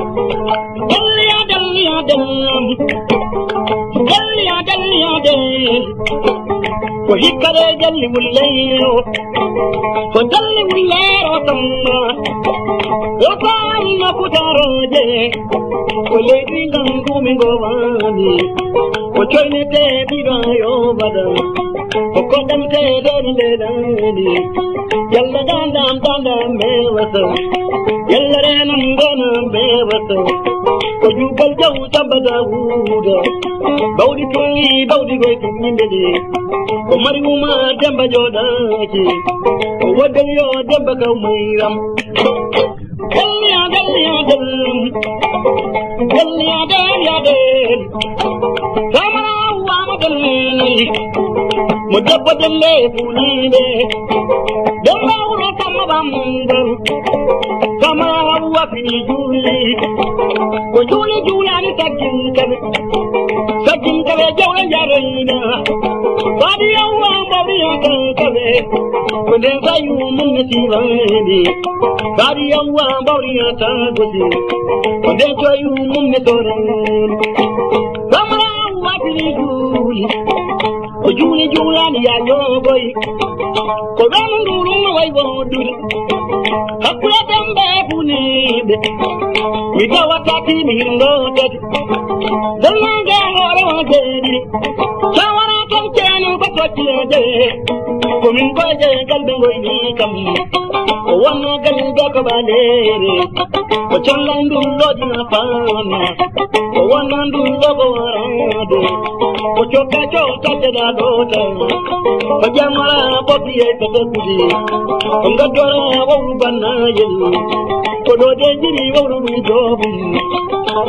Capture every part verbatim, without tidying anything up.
Daliya, daliya, daliya. Daliya, daliya, daliya. Ko hikkare jalli wulleyro. Ko jalli wulleyro tamma. Yo tamma kutaroje. Ko leydi ngam dumi ngo wani. Ko coynete ɓiɗo yo badal. Ko koɗante nder nde nani. Yalla dandam dandam me wasa. Yalla renam renam me wasa. Ko jugal jaw tamba Dawuda. Bawɗi tulli bawɗi goy tulli mbeli. Ko mari uma demba joɗaki. Ko wadal yo demba kaw mayram. Daliya, daliya, daliya. Daliya, daliya, daliya. Kamara wa ma daliya. Mo debbo delle fulinde. Demba wuro tamma bambo. Kamara wa fini juli. Ko juli julani sakin kabe. Sakin kabe jawla jarina. Badi yawa bawri ya kabe. Ko den sayu mun ne tibani. Kadi yawwa mbawri ya ta gosi. Ko nde toyu mum ne toren. Kamra wa fini juli. Ko juli julani ya yogoy. Ko ben nduru no way woduri. Hakula dembe bunide. Mi tawata ti mi hindo tati. Dalnange hore wa dedi. Shawara ton kenu ko totiyede. Ko min koyde galɓe ngoyni kam. O wonno galɓe ko ɓaleere. O collan ɗum ɗoɗina faama. O wonnan ɗum ɗo ko waraade. O cokka cokka teɗa ɗo tan. O jamara ɓoɓɓi e ɓe ɓe kudi. O ngaddora wawru bannayel. Ko ɗo de jiri wawru ɗum joobum.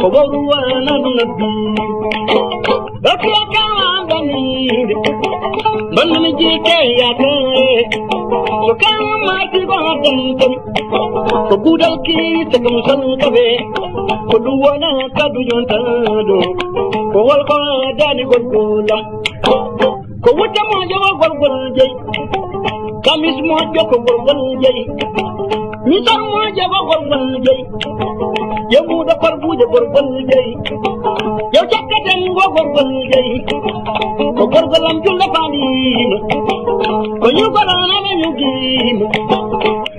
Ko wawru wana ɗum nabbi. Bakira kama bani. Bani mi jike ya kare. Ko kama mati ba dan tan. Ko gudal ki ta kam san kabe. Ko duwana ka du jonta do. Ko wal ko dani gol golam. Ko wuta mo jogo gol gol jey. Kamis moƴƴo ko gorgol jeyi. Misor moƴƴo ko gorgol jeyi. Yemuɗo korbuuje gorgol jeyi. Yo cakkaten ko gorgol jeyi. Ko gorgol am jullo faɗima. Ko ñugol on aɓe ñugima.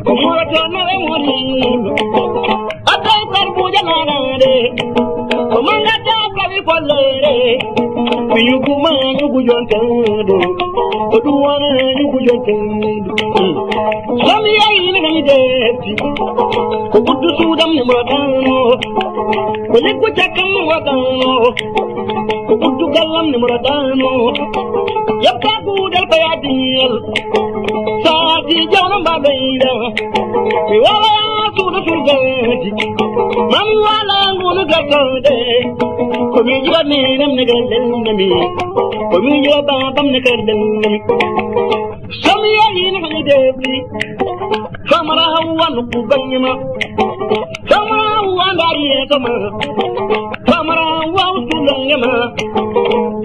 Ko moɗo toon aɓe moɗima. Adday korbuuje naɗaɗe. Ko mangata kawi follere. Mi ñuguma ñugu jonteɗo. Ko ɗum wona ñugu jonteɗo. Sami yayi ni mi defti. Ko ɓuddu suudam ni mo ɗano. Ko leggu cakkam ni mo ɗano. Ko ɓuddu gallam ni mo ɗano. Yabta kuudal ko yaadiyal. Saati jawno mbaɗoyɗa. Mi wawa suudu surgaaji. Mami wala ngunu gartode. Ko mi jiwa mi nam ne galen nami. Ko mi jiwa babam ne galen nami. Sami yayi na hani debi. Famara hawa no ku banyima. Famara hawa ndari sama. Famara hawa usulangema.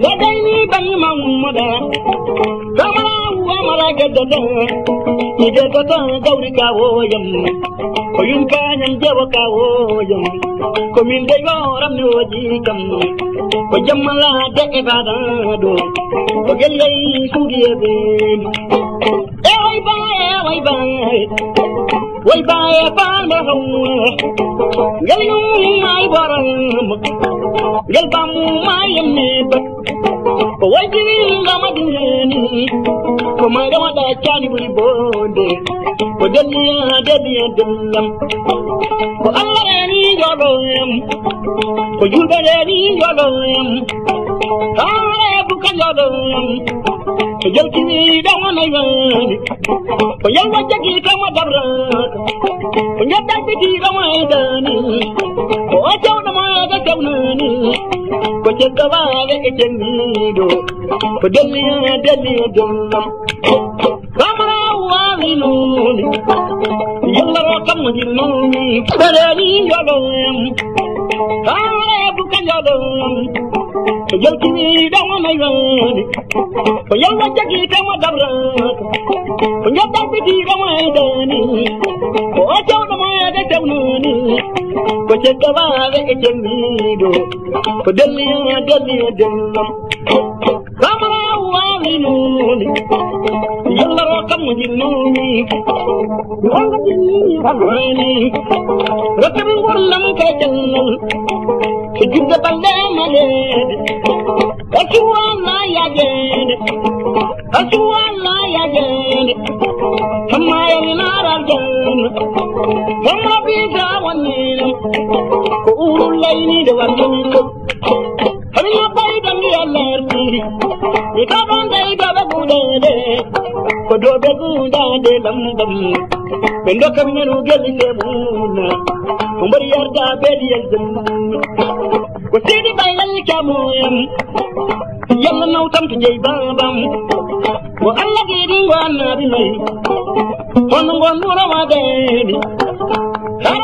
Wadaini banyima umada. Kamara wa mara gadada. Ije tata gauri kawo yam. Ko yun kanyan jewa kawo yam. Ko min de yoram ne waji kam. Ko jammala de ibada do. Ko gelle sudi ebe. E wai ba, e wai ba. Wai ba e ba ma hawa. Gel yum mai baram. Gel ba mu mai yam ne ba. Ko wajiri ngama dingeni. Ko mayra wada cani buri bonde. Ko daliya daliya dallam. Ko Allah reni jodo yam. Ko julbe reni jodo yam. Kare buka jodo yam. Jalkini ɗamo naywani. Ko yalwa jagi kama dabraka. Ko jadda biti ɗamo aydani. Ko o cewɗo ma ga cewnani. Ko ceddo wawe e cenniɗo. Ko delliya delliya dollam. Kamara wawi nuni. Yalla ro kam mo jinnuni. Ɓeɗeni joɗoyam. Kamara buka joɗoyam. Ko jalkini ɗamo naywani. Ko yalwa jagi kama dabraka. Ko jadda biti ɗamo aydani. Ko o cewɗo ma ga cewnani. Ko ceddo wawe e cenniɗo. Ko delliya delliya dollam. Kamara wawi nuni. Yalla ro kam mo jinnuni. Walla jinni wallani. Rokka min gurdam ka jannal. Ko jidda balɗe malede. Asuwa na yajede. Asuwa na yajede. Kamma yani na raljan. Kamma bi da wannina. Ko urul layni de wannina. Hamina baydan ya larbi. Ni ka ban dai da ba gude de. Ko do be guda de lam lam. Ɓe dokka mi ñaru gelli ke muna. Ko mbar yarda be di yel jam. Ko sidi bay lan ka moyam. Yalla naw tam to jey babam. Ko Allah ke di ngwa nabi may. Hono ngon wuro wa de ni. Kala